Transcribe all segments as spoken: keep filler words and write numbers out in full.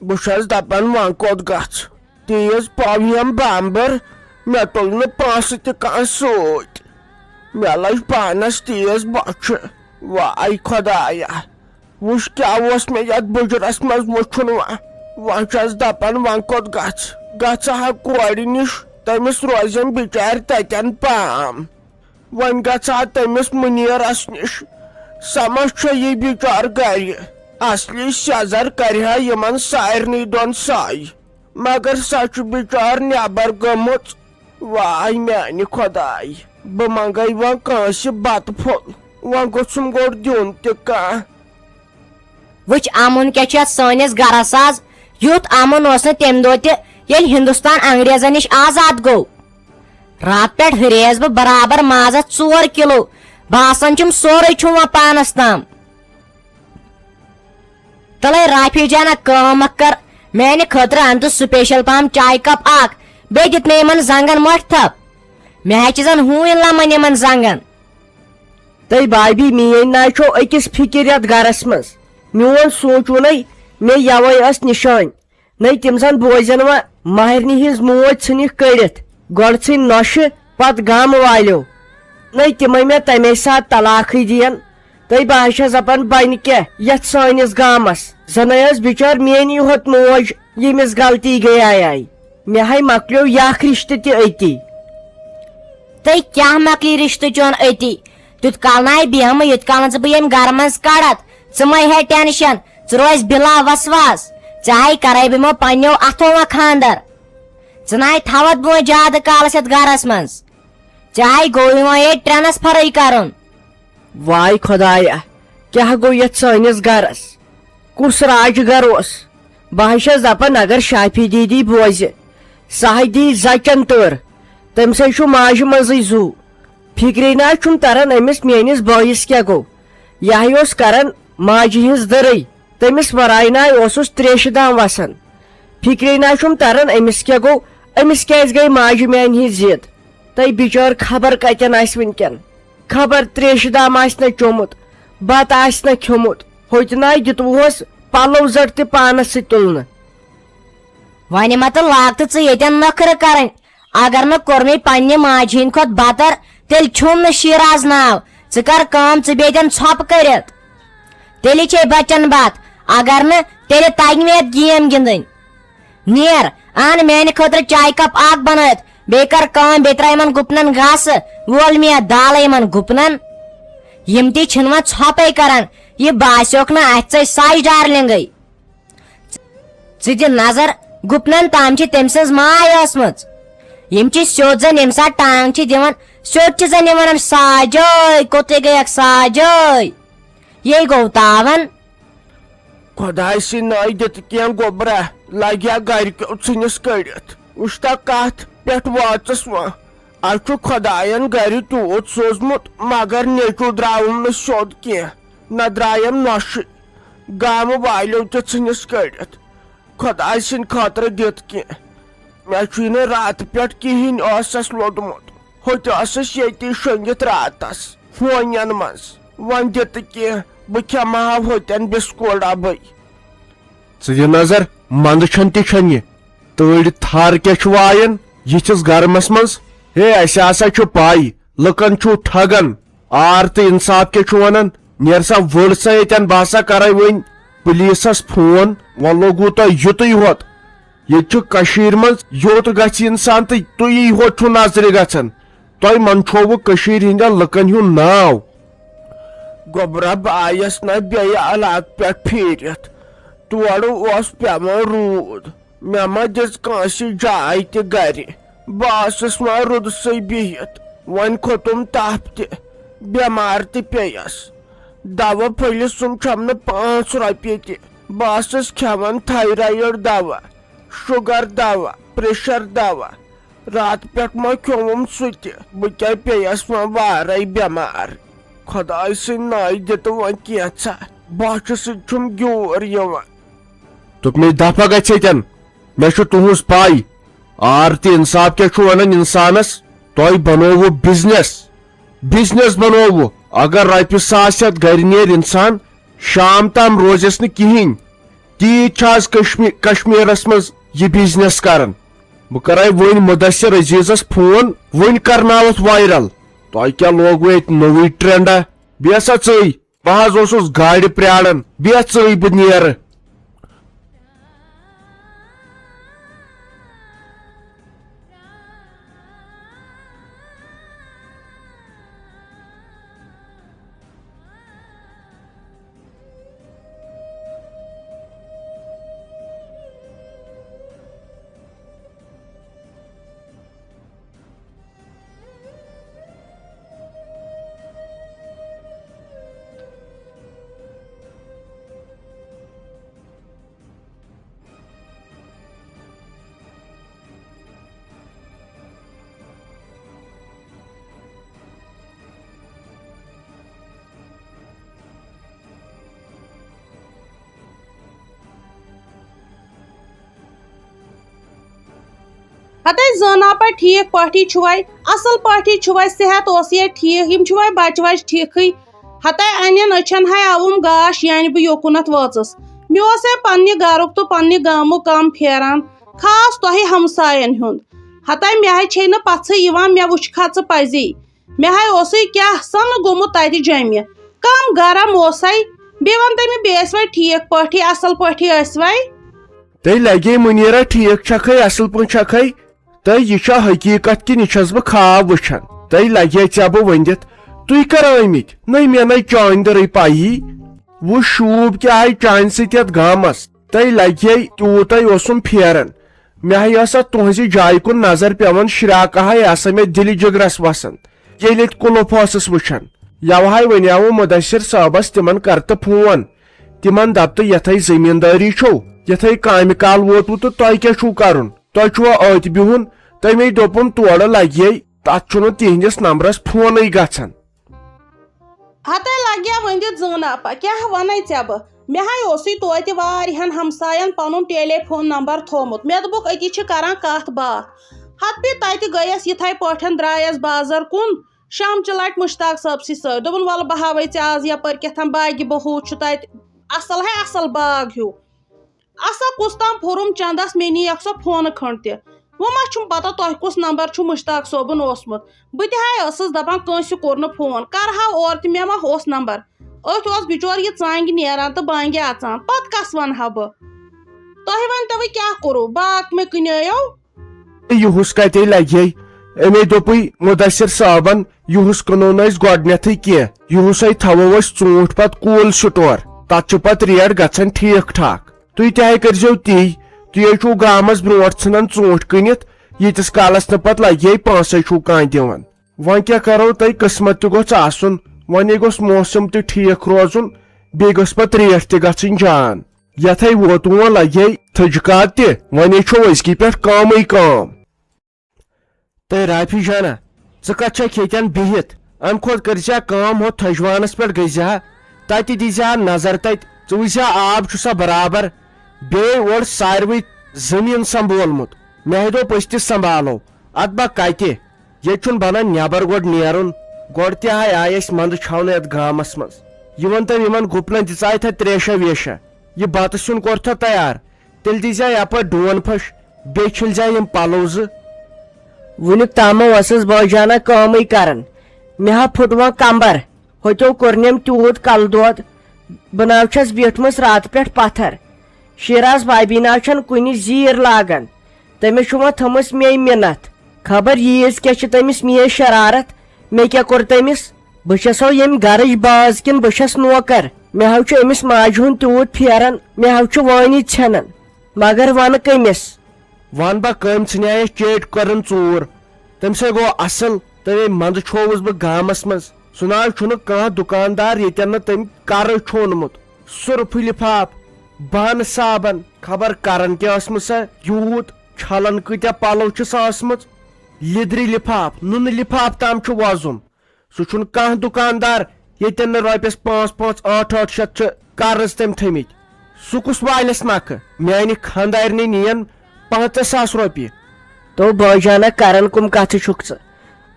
بہٕ چھَس دَپان، وۄنۍ کوٚت گژھٕ؟ تیز پاو یِم بامبر، مےٚ تُل نہٕ پونٛسہٕ تہِ کانٛہہ سۭتۍ۔ مےٚ لٔج پانَس تیز بۄچھِ۔ واے خۄدایا، وٕچھ کیٛاہ اوس مےٚ یَتھ بُجرَس منٛز وٕچھُن وۄنۍ۔ وۄنۍ چھَس دَپان، وۄنۍ کوٚت گژھٕ؟ گژھٕ ہا کورِ نِش، تٔمِس روزن بِچارِ تَتٮ۪ن پام۔ وۄنۍ گژھٕ ہا تٔمِس مُنیٖرَس نِش۔ سۄ ما چھےٚ یہِ بِچار گرِ؟ اصلی سیٚزر کرِ ہا یِمن سارنٕے دۄن سَے۔ مگر سۄ چھِ بِچار نٮ۪بر گٔمٕژ۔ واے میانہِ خۄدایہِ، بہٕ منگے وۄنۍ کٲنٛسہِ بتہٕ پھوٚل، وۄنۍ گوٚژھُم گۄڈٕ دیُن تہِ کانٛہہ۔ وٕچھ، امُن کیٛاہ چھُ یتھ سٲنِس گرس آز؟ یُتھ امُن اوس نہٕ تمہِ دۄہ تہِ، ییٚلہِ ہندوستان انگریزن نِش آزاد گوٚو۔ راتہٕ پٮ۪ٹھ ہُرییَس بہٕ برابر مازس ژور کِلو۔ باسان چھُم، سورُے چھُم وۄنۍ پانس تام۔ تلے رافی جانا، کٲم اکھ کر، میانہِ خٲطرٕ ان تہٕ special پہم چاے کپ اکھ، بیٚیہِ دِتھ مےٚ یِمن زنگن مۄٹھ تھپھ۔ مےٚ ہا چھِ زن ہوٗنۍ لمان یِمن زنگن۔ تہٕ بابی، میٲنۍ ناے چھو أکِس فِکِر یتھ گرس منٛز۔ میون سونٛچ ووٚنے مےٚ یوے ٲس نِشٲنۍ۔ نٔے تِم زن بوزن وۄنۍ مہرنہِ ہٕنٛز موج ژھٕنِکھ کٔڑِتھ، گۄڈٕ ژھٕنۍ نۄشہِ، پتہٕ گامہٕ والیو۔ نٔے تِمے مےٚ تمے ساتہٕ طلاقٕے دِین۔ تہٕ بہٕ ہا چھس دپان، بنہِ کیٛاہ یتھ سٲنِس گامس؟ زنے ٲس بِچٲر میٲنی ہوت موج، ییٚمِس غلطی گٔیایے۔ مےٚ ہاے مۄکلیو یہِ اکھ رشتہٕ تہِ أتی۔ تہٕ کیٛاہ مۄکلی رشتہٕ چون أتی؟ تیُت کال ناے بیٚہمہٕ، یُت کال نہٕ ژٕ بہٕ ییٚمہِ گرٕ منٛز کڑتھ۔ ژٕ مہ ہے ٹینشن، ژٕ روز بلا وسواس۔ ژےٚ ہاے کرے بہٕ یِمو پننیو اتھو وۄنۍ خاندر۔ ژٕ ناے تھاوتھ بہٕ وۄنۍ زیادٕ کالس یتھ گرس منٛز۔ ژےٚ ہاے گوٚوٕے وۄنۍ ییٚتہِ ٹرانسفرٕے کرُن۔ واے خۄدایا، کیٛاہ گوٚو یتھ سٲنِس گرس؟ کُس راج گر اوس؟ بہٕ ہا چھس دپان، اگر شافی دیدی بوزِ، سۄ ہا دی زچن تٔر۔ تٔمۍ سٕے چھُ ماجہِ منٛزٕے زُو۔ فکرے نہ چھُم تران أمِس میٲنِس بٲیِس کیٛاہ گوٚو۔ یہِ ہا اوس کران ماجہِ ہٕنٛز دٔرٕے۔ تٔمِس ورٲے نہ اوسُس تریشہِ دام وسان۔ فکرے نہ چھُم تران أمِس کیٛاہ گوٚو، أمِس کیٛازِ گٔے ماجہِ میانہِ ہِنٛز ضد۔ تہٕ بِچٲر خبر کتٮ۪ن آسہِ وٕنکٮ۪ن۔ خبر تریشہِ دام آسہِ نہ چوٚمُت، بتہٕ آسہِ نہ کھیوٚمُت۔ ہوٚتہِ ناے دِتوُہس پلو زٹ تہِ پانس سۭتۍ تُلنہٕ۔ وۄنۍ مہ تہٕ لاگ تہٕ ژٕ ییٚتٮ۪ن نخرٕ کرٕنۍ۔ اگر نہٕ کوٚرمے پننہِ ماجہِ ہٕنٛدِ کھۄتہٕ بتر، تیٚلہِ چھُم نہٕ شیراز ناو۔ ژٕ کر کٲم، ژٕ بیٚیہِ دِن ژھۄپہٕ کٔرِتھ۔ تیٚلہِ چھے بچن بتھ، اگر نہٕ، تیٚلہِ تگہِ مےٚ اتھ game گِنٛدٕنۍ۔ نیر، ان میانہِ خٲطرٕ چایہِ کپ اکھ بنٲوِتھ، بیٚیہِ کر کٲم، بیٚیہِ ترٛاو یِمن گُپنن گاسہٕ، وول مےٚ دالہٕ یِمن گُپنن۔ یِم تہِ چھِنہٕ وۄنۍ ژھۄپے کران، یہِ باسیوکھ نہٕ اَسہِ ژٔج ساے ڈارلنگٕے۔ ژٕ دِ نظر، گُپنن تام چھِ تٔمۍ سٕنٛز ماے ٲسمٕژ۔ یِم چھِ سیوٚد زن ییٚمہِ ساتہٕ ٹانگ چھِ دِوان، سیوٚد چھِ زن یِوان ساجٲے، کوٚتُے گٔیکھ ساجٲے؟ یے گوٚو تاون۔ خۄداے سٕنٛدۍ ناوِ دِتہٕ کینٛہہ گوٚبرا، لگیا گرِکیو ژھٕنِس کٔڑِتھ۔ وٕچھتا کتھ پٮ۪ٹھ وٲژٕس وۄنۍ۔ اسہِ چھُ خۄداین گرِ تیوٗت سوٗزمُت، مگر نیٚچو درٛاوُم نہٕ سیوٚد کینٛہہ، نہ درٛایم نۄشہِ۔ گامہٕ والیو تہِ ژھٕنِس کٔڑِتھ۔ خۄداے سٕنٛدِ خٲطرٕ دِتہٕ کینٛہہ۔ مےٚ چھُے نہٕ راتہٕ پٮ۪ٹھ کِہیٖنۍ ٲسس لوٚدمُت۔ ہوٚتہِ ٲسٕس ییٚتی شۄنٛگِتھ راتس ہونٮ۪ن منٛز۔ وۄنۍ دِ تہٕ کینٛہہ، بہٕ کھٮ۪مہٕ ہا ہوٚتٮ۪ن بسکوٹ ڈبے۔ ژٕ دِ نظر، منٛدٕ چھَن تہِ چھَن یہِ۔ تۭرِ تھر کیٛاہ چھُ وایان یِتھِس گرمس منٛز؟ ہے، اَسہِ ہسا چھُ پَے، لُکن چھُو ٹھگان۔ آر تہٕ انصاف کیٛاہ چھُ ونان؟ نیر سا، ؤڑ سا ییٚتٮ۪ن، بہٕ ہسا کرے وۄنۍ پُلیٖسس فون، وۄنۍ لوٚگوُ تۄہہِ یُتُے ہوت۔ ییٚتہِ چھُ کٔشیٖرِ منٛز یوٚت گژھِ انسان تہٕ تُہی ہوت چھُو نظرِ گژھان۔ تۄہہِ منٛدچھووُ کٔشیٖرِ ہٕنٛدٮ۪ن لُکن ہُنٛد ناو۔ گوٚبرا، بہٕ آیس نہ بیٚیہِ علاقہٕ پٮ۪ٹھ پھیٖرِتھ۔ تورٕ اوس پٮ۪وان روٗد۔ مےٚ ما دِژ کٲنٛسہِ جاے تہِ گرِ۔ بہٕ ٲسٕس وۄنۍ رُدسٕے بِہِتھ۔ وۄنۍ کھوٚتُم تپھ تہِ، بٮ۪مار تہِ پیٚیس۔ دوا پھٔلِس سُم چھَم نہٕ پانٛژھ رۄپیہِ تہِ۔ بہٕ ٲسٕس کھٮ۪وان تھایرایڈ دوا، شُگر دوا، پریشر دوا۔ راتہٕ پٮ۪ٹھ ما کھیوٚوُم سُہ تہِ۔ بہٕ کیٛاہ پیٚیس وۄنۍ وارے بٮ۪مار؟ خۄداے سٕنٛدۍ ناوِ دِتہٕ وۄنۍ کینٛژھا۔ بۄچھِ سۭتۍ چھُم گیوٗر یِوان۔ دوٚپمَے، دفعہ گژھِ ییٚتٮ۪ن۔ مےٚ چھُ تُہٕنٛز پَے۔ آر تہٕ انصاف کیٛاہ چھُ وَنان اِنسانَس؟ تۄہہِ بنووُ business۔ Business بنووُ۔ اگر رۄپیہِ ساس ہٮ۪تھ گرِ نیرِ اِنسان، شام تام روزٮ۪س نہٕ کِہیٖنۍ۔ تیٖتۍ چھِ آز کشمی-، کشمیرس منٛز یہِ بزنس کران۔ بہٕ کرے وۄنۍ مدثر عزیزس فون، وۄنۍ کرناوتھ وائرل۔ تۄہہِ کیٛاہ لوگوٕ ییٚتہِ نوٚوُے ٹرینڈا؟ بیٚیہِ ہسا ژٕے، بہٕ حظ اوسُس گاڑِ پرٛاران، بیٚیہِ ژٕے بہٕ نیرٕ۔ ہتے زٲنا پٲٹھۍ ٹھیٖک پٲٹھی چھُوے، اصل پٲٹھی چھُوے، صحت اوسے ٹھیٖک، یِم چھُوے بچہٕ وچہٕ ٹھیٖکھٕے؟ ہتے انٮ۪ن أچھن ہے آوُم گاش، یعنی بہٕ یوکُنتھ وٲژٕس۔ مےٚ اوسے پننہِ گرُک تہٕ پننہِ گامُک کم پھیران، خاص تۄہہِ ہمساین ہُنٛد۔ ہتے مےٚ ہے چھے نہٕ پژھٕے یِوان، مےٚ وٕچھکھا ژٕ پزی؟ مےٚ ہاے اوسُے کیٛاہ سا نہٕ گوٚمُت تتہِ جمہِ۔ کم گرم اوسے۔ بیٚیہِ ون تہٕ مےٚ، بیٚیہِ ٲسوے ٹھیٖک پٲٹھی، اصل پٲٹھی ٲسوے؟ تہٕ لگے منیرا ٹھیٖک چھکھے، اصل پٲٹھۍ چھکھے؟ تہٕ یہِ چھا حقیٖقت کِنہٕ یہِ چھَس بہٕ خواب وٕچھان؟ تہٕ لگے ژےٚ بہٕ ؤنِتھ، تُہۍ کر ٲمٕتۍ؟ نَے مےٚ نَے چانہِ دٔرٕے پَیی۔ وۄنۍ شوٗب کیٛاہ آے چانہِ سۭتۍ یَتھ گامس؟ تہٕ لگے تیوٗتاے اوسُم پھیران۔ مےٚ ہاے ٲس اتھ تُہنزِ جایہِ کُن نظر پیوان، شراکہٕ ہاے آسان مےٚ دِلہِ جگرس وسان، ییٚلہِ اتہِ کُلُف ٲسٕس وٕچھان۔ یوٕ ہاے ونیاوُم مدثر صٲبس تِمن کرتہٕ فون، تِمن دپتہٕ یتھے زٔمیٖندٲری چھو، یتھے کامہِ کال ووتوٕ تہٕ تۄہہِ کیٛاہ چھُو کرُن؟ تۄہہِ چھُوا أتۍ بِہُن؟ تٔمۍ دوٚپُم تورٕ لگے، تتھ چھُنہٕ تِہنٛدِس نمبرس فونٕے گژھان۔ ہتے لگیا ؤنِتھ زٲناپا، کیٛاہ ونے ژےٚ بہٕ؟ مےٚ ہاے اوسُے توتہِ واریاہن ہمساین پنُن ٹیلی فون نمبر تھوومُت۔ مےٚ دوٚپُکھ، أتی چھِ کران کتھ باتھ۔ ہتہٕ پیہِ تتہِ گٔیس یِتھے پٲٹھۍ، درایس بازر کُن۔ شامچہِ لٹہِ مشتاق صٲبسٕے سۭتۍ۔ دوٚپُن، "وَلہٕ بہٕ ہاوے ژےٚ آز یپٲرۍ کیٛاہ تام باغہِ بہوٗت چھُ تَتہِ۔ اصل ہے اصل باغ ہیوٗ۔" اسا کُس تام پھوٚرُم چندس، مےٚ نِیَکھ سۄ فونہٕ کھٔنٛڈ تہِ۔ وۄنۍ ما چھُم پتہ تۄہہِ کُس نمبر چھُ مشتاق صٲبُن اوسمُت؟ بہٕ تہِ ہاے ٲسٕس دپان کٲنٛسہِ کوٚر نہٕ فون، کرٕ ہا اورٕ تہِ، مےٚ ما اوس نمبر؟ أتھۍ اوس بِچور یہِ ژانٛگہِ نیران تہٕ بانٛگہِ اژان، پتہٕ کس ونہٕ ہا بہٕ؟ تۄہہِ ؤنۍ تو وۄنۍ کیٛاہ کوٚروٕ؟ باغ مےٚ کٕنییو؟ یُہُس کتے لگہِ ہے؟ أمے دوٚپُے مدثر صٲبن، یُہُس کٕنو نہٕ أسۍ گۄڈٕنیتھٕے کینٛہہ، یُہُس ہے تھاوو أسۍ ژوٗنٛٹھۍ پتہٕ cold store، تتھ چھِ پتہٕ ریٹ گژھان ٹھیٖک ٹھاک۔ تُہۍ تہِ ہے کٔرزیو تی، تُہۍ ہے چھُو گامس برونٛٹھ ژھٕنان ژوٗنٛٹھۍ کٕنِتھ، ییٖتِس کالس نہٕ پتہٕ لگہِ ہے پونٛسے چھُو کانٛہہ دِوان۔ وۄنۍ کیٛاہ کرو تۄہہِ، قٕسمت تہِ گوٚژھ آسُن، وۄنۍ گوٚژھ موسم تہِ ٹھیٖک روزُن، بیٚیہِ گٔژھ پتہٕ ریٹ تہِ گژھٕنۍ جان۔ یتھے ووتوٕ وۄنۍ لگہِ ہے تھٔج کاد تہِ، وۄنۍ چھو أزکی پٮ۪ٹھ کٲمٕے کٲم۔ تہٕ رافی جانا، ژٕ کتھ چھکھ ییٚتٮ۪ن بِہِتھ؟ امہِ کھۄتہٕ کٔرۍ زِ ہا کٲم، ہُتھ تھٔج وانس پٮ۪ٹھ گٔژھۍ زِ ہا، تتہِ دی زِ ہا نظر تتہِ، ژٕ وٕچھ زِ ہا آب چھُ سا برابر، بیٚیہِ اوٚڑ ساروٕے زٔمیٖن سنبھولمُت۔ مےٚ ہے دوٚپ أسۍ تہِ سنبھالو، اتھ با کتہِ؟ ییٚتہِ چھُنہٕ بنان نٮ۪بر گۄڈٕ نیرُن۔ گۄڈٕ تہِ ہاے آے أسۍ منٛدٕ چھاونہٕ یتھ گامس منٛز۔ یہِ ؤنۍ تو، یِمن گُپنن دِژاے تھا تریشا ویشا؟ یہِ بتہٕ سیُن کوٚر تھا تیار؟ تیٚلہِ دیٖزِ ہا یپٲرۍ ڈون پھٔش، بیٚیہِ چھٔلۍ زِ ہا یِم پلو زٕ۔ وُنیُک تام ٲسٕس بٲجانہ کٲمٕے کران۔ مےٚ ہا پھُٹ وۄنۍ کمبر۔ ہوٚتیو کوٚرنم تیوٗت کلہٕ دود۔ بہٕ نہ چھَس بیٖٹھمٕژ راتہٕ پٮ۪ٹھ پتھر۔ شیراز بابی نہ چھَنہٕ کُنہِ زیٖر لاگان۔ تٔمِس چھُ وۄنۍ تھٲمٕژ مے مِنتھ۔ خبر ییٖژ کیٛاہ چھِ تٔمِس میٲنۍ شرارت۔ مےٚ کیٛاہ کوٚر تٔمِس؟ بہٕ چھَسو ییٚمہِ گرٕچ باز کِنہٕ بہٕ چھَس نوکر؟ مےٚ ہاو چھُ أمِس ماجہِ ہُنٛد تیوٗت پھیران، مےٚ ہاو چھُ وٲنی ژھٮ۪نان۔ مگر وَنہٕ کٔمِس؟ وَن بہٕ کٔمۍ ژھٕنیایَس چیٚٹۍ کٔرٕن ژوٗر؟ تٔمۍ سٕے گوٚو اَصٕل، تَمے منٛزٕ چھووُس بہٕ گامَس منٛز۔ سُہ نہ حظ چھُنہٕ کانٛہہ دُکاندار ییٚتٮ۪ن نہٕ تٔمۍ کَرٕے چھوٚنمُت۔ سُرفہٕ لِفاف، بانہٕ صابن، خبر کران کیٛاہ ٲسمٕژ سۄ یوٗت، چھلان کۭتیاہ پلو چھِ سۄ ٲسمٕژ۔ لیٚدرِ لِفاف، نُنہٕ لِفاف تام چھُ وۄزُم۔ سُہ چھُنہٕ کانٛہہ دُکاندار ییٚتٮ۪ن نہٕ رۄپیس پانٛژھ پانٛژھ، ٲٹھ ٲٹھ شیٚتھ چھِ قرض تٔمۍ تھٲمٕتۍ۔ سُہ کُس والٮ۪س نکھٕ؟ میانہِ خانٛدارنہِ نِین پنٛژاہ ساس رۄپیہِ۔ تو بٲجانہ کران کُم کتھٕ چھُکھ ژٕ؟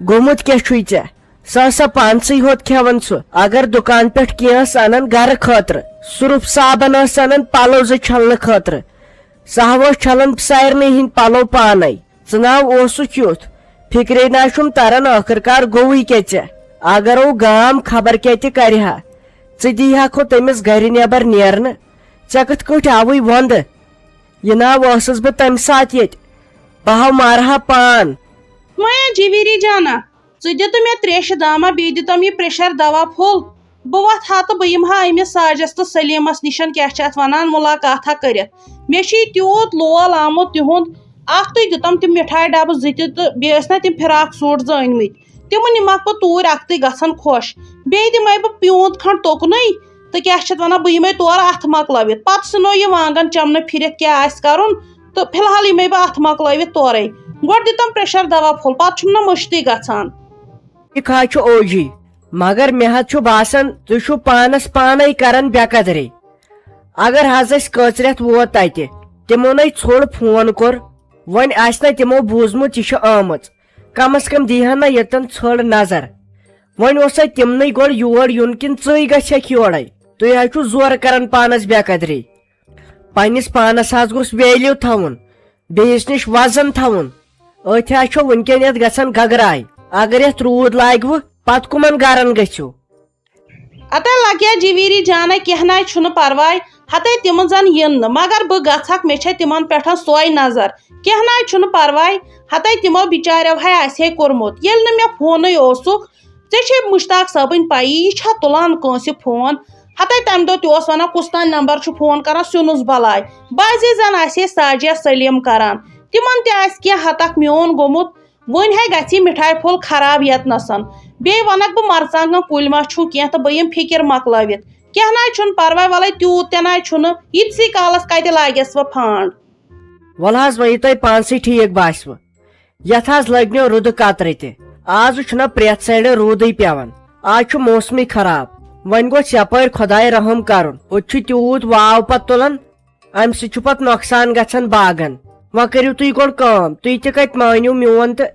گوٚمُت کیٛاہ چھُے ژےٚ؟ سُہ ہسا پانسٕے ہوت کھٮ۪وان سُہ۔ اگر دُکان پٮ۪ٹھ کینٛہہ ٲس انان گرٕ خٲطرٕ، سرُف صابن ٲس انان پلو زٕ چھلنہٕ خٲطرٕ۔ سۄ ہا ٲس چھلان سارنٕے ہٕنٛدۍ پلو پانے۔ ژٕ ناو اوسُکھ یُتھ۔ فکرے نہ چھُم تران ٲخٕر کار گوٚوٕے کیٛاہ ژےٚ؟ اگر او گام خبر کیٛاہ تہِ کرِ ہا، ژٕ دی ہا کھو تٔمِس گرِ نٮ۪بر نیرنہٕ۔ ژےٚ کِتھ کٲٹھۍ آوٕے وۄندٕ؟ یہِ ناو ٲسٕس بہٕ تمہِ ساتہٕ ییٚتہِ۔ بہٕ ہا مارٕ ہا پان۔ وۄنۍ جویری جانا، ژٕ دِ تہٕ مےٚ تریشہِ دامہ، بیٚیہِ دِ تَم یہِ پریشر دوا پھوٚل۔ بہٕ وۄتھٕ ہا تہٕ بہٕ یِمہٕ ہا أمِس ساجس تہٕ سلیمس نِشن، کیٛاہ چھِ اتھ ونان، ملاقاتھا کٔرِتھ۔ مےٚ چھُ یہِ تیوٗت لول آمُت تِہُنٛد۔ اکھ تُہۍ دِتم تِم مِٹھایہِ ڈبہٕ زٕ تہِ، تہٕ بیٚیہِ ٲسۍ نہ تِم فراک سوٗٹ زٕ أنۍ مٕتۍ، تِم نِمکھ بہٕ توٗرۍ، اکھتُے گژھن خۄش۔ بیٚیہِ دِمے بہٕ پیوٗنت کھنڈ توٚکنُے، تہٕ کیٛاہ چھِ اتھ ونان، بہٕ یِمے تورٕ اتھٕ مۄکلٲوِتھ۔ پتہٕ ژھٕنو یہِ وانگن چمنہٕ پھِرِتھ، کیٛاہ آسہِ کرُن، تہٕ فی الحال یِمے بہٕ اتھٕ مۄکلٲوِتھ تورے۔ گۄڈٕ دِتم پریشر دوا پھوٚل، پتہٕ چھُم نہٕ مٔشتٕے گژھان۔ ٹھیک حظ چھُ اوجی، مگر مےٚ حظ چھُ باسان تُہۍ چھِو پانس پانے کران بے قدری۔ اگر حظ اَسہِ کٲژرٮ۪تھ ووت تتہِ، تِمو نے ژھوٚڑ فون کوٚر، وۄنۍ آسہِ نہ تِمو بوٗزمُت یہِ چھِ آمٕژ، کم از کم دی ہن نہ ییٚتٮ۪ن ژھٔڑ نظر۔ وۄنۍ اوسا تِمنٕے گۄڈٕ یور یُن کِنہٕ ژٕے گژھکھ یورے؟ تُہۍ حظ چھِو زورٕ کران پانس بے قدری۔ پننِس پانس حظ گوٚژھ ویلیو تھاوُن، بیٚیِس نِش وزن تھاوُن۔ أتھۍ حظ چھو وٕنکیٚن یتھ گژھان گگراے۔ اگر یتھ روٗد لاگہِ وٕ، پتہٕ کُمن گرن گٔژھِو؟ اتے لگیا جویری جانے، کینٛہہ ناے چھُنہٕ پرواے، ہتے تِم زن یِن نہٕ، مگر بہٕ گژھکھ، مےٚ چھےٚ تِمن پٮ۪ٹھ سۄے نظر۔ کینٛہہ ناے چھُنہٕ پرواے، ہتے تِمو بِچاریو ہے آسہِ ہے کوٚرمُت۔ ییٚلہِ نہٕ مےٚ فونٕے اوسُکھ، ژےٚ چھے مشتاق صٲبٕنۍ پَیی، یہِ چھا تُلان کٲنٛسہِ فون؟ ہتے تَمہِ دۄہ تہِ اوس وَنان، کُس تام نمبر چھُ فون کران، سیُن اوس بلاے۔ بازی زن آسہِ ہے ساجیا سلیم کران، تِمن تہِ آسہِ کینٛہہ ہتکھ میون گوٚمُت۔ وۄنۍ ہے گژھِ یہِ مِٹھایہِ پھوٚل خراب ییٚتنَسَن۔ بیٚیہِ وَنَکھ بہٕ، مرژٕوانٛگن کُلۍ ما چھُو کینٛہہ تہٕ بہٕ یِمہٕ فِکِر مۄکلٲوِتھ۔ کینٛہہ نہ حظ چھُنہٕ پرواے، وَلَے تیوٗت تہِ نہ حظ چھُنہٕ، ییٖتسٕے کالَس کَتہِ لاگٮ۪س وۄنۍ پھانٛڈ۔ وَلہٕ حظ، وۄنۍ یہِ تۄہہِ پانسٕے ٹھیٖک باسِوٕ۔ یَتھ حظ لٔگۍ مےٚ رُدٕ قطرٕ تہِ۔ آز چھُنہ پرٛٮ۪تھ سایڈٕ روٗدٕے پٮ۪وان۔ آز چھُ موسمٕے خراب۔ وۄنۍ گوٚژھ یَپٲرۍ خۄداے رحم کَرُن۔ اوٚت چھُ تیوٗت واو پَتہٕ تُلان، امہِ سۭتۍ چھُ پتہٕ نۄقصان گژھان باغن۔ وۄنۍ کٔرِو تُہۍ گۄڈٕ کٲم، تُہۍ تہِ کتہِ مٲنِو میون تہٕ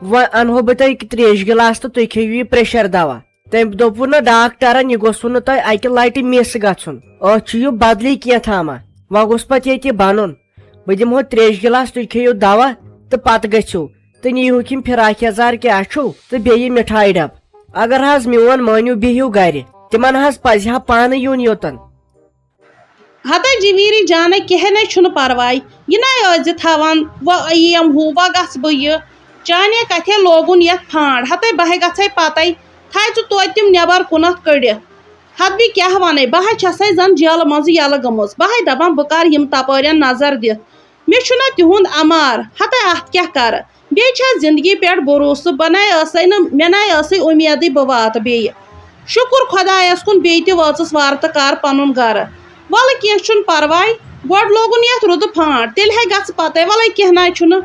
وۄنۍ انہو بہٕ تۄہہِ تریشہِ گِلاس تہٕ تُہۍ کھیٚیِو یہِ پریشر دوا۔ تٔمۍ دوٚپوُ نہ ڈاکٹرن، یہِ گوٚژھوُ نہٕ تۄہہِ اکہِ لٹہِ مِس گژھُن، أتھۍ چھُ یہِ بدلٕے کینٛہہ تھامہ۔ وۄنۍ گوٚژھ پتہٕ ییٚتہِ بنُن، بہٕ دِمہو تریشہِ گِلاس، تُہۍ کھیٚیِو دوا تہٕ پتہٕ گٔژھِو تہٕ نِیہوکھ یِم فراک یزار کیٛاہ چھُو تہٕ بیٚیہِ یہِ مِٹھایہِ ڈبہٕ۔ اگر حظ میون مٲنِو، بِہِو گرِ، تِمن حظ پزِ ہا پانہٕ یُن یوٚتن۔ ہتے جویری جانے، کہنے چھُنہٕ پرواے، یہِ نَے ٲسۍ زِ تھاوان، وۄنۍ یِم ہُہ، وۄنۍ گژھٕ بہٕ یہِ۔ چانے کتھے لوگُن یتھ پھانٛڈ، ہتے بہٕ ہے گژھے پتے، تھایہِ ژٕ توتہِ تِم نٮ۪بر کُنتھ کٔڑِتھ۔ ہتہٕ بہٕ کیٛاہ ونے، بہٕ ہے چھسے زن جیلہٕ منٛزٕ یلہٕ گٔمٕژ، بہٕ ہے دپان بہٕ کر یِم تپٲرٮ۪ن نظر دِتھ، مےٚ چھُنہ تِہُنٛد امار، ہتے اتھ کیٛاہ کرٕ۔ بیٚیہِ چھا زندگی پٮ۪ٹھ بھروسہٕ؟ بہٕ نے ٲسے نہٕ، مےٚ نے ٲسٕے اُمیدٕے بہٕ واتہٕ بیٚیہِ۔ شُکُر خۄدایس کُن، بیٚیہِ تہِ وٲژٕس وارٕ تہٕ کارٕ پنُن گرٕ۔ وَلہٕ کینٛہہ چھُنہٕ پرواے، گۄڈٕ لوگُن یتھ رُدٕ پھانٛڈ، تیٚلہِ ہے گژھٕ پتے۔ وَلَے کینٛہہ ناے چھُنہٕ۔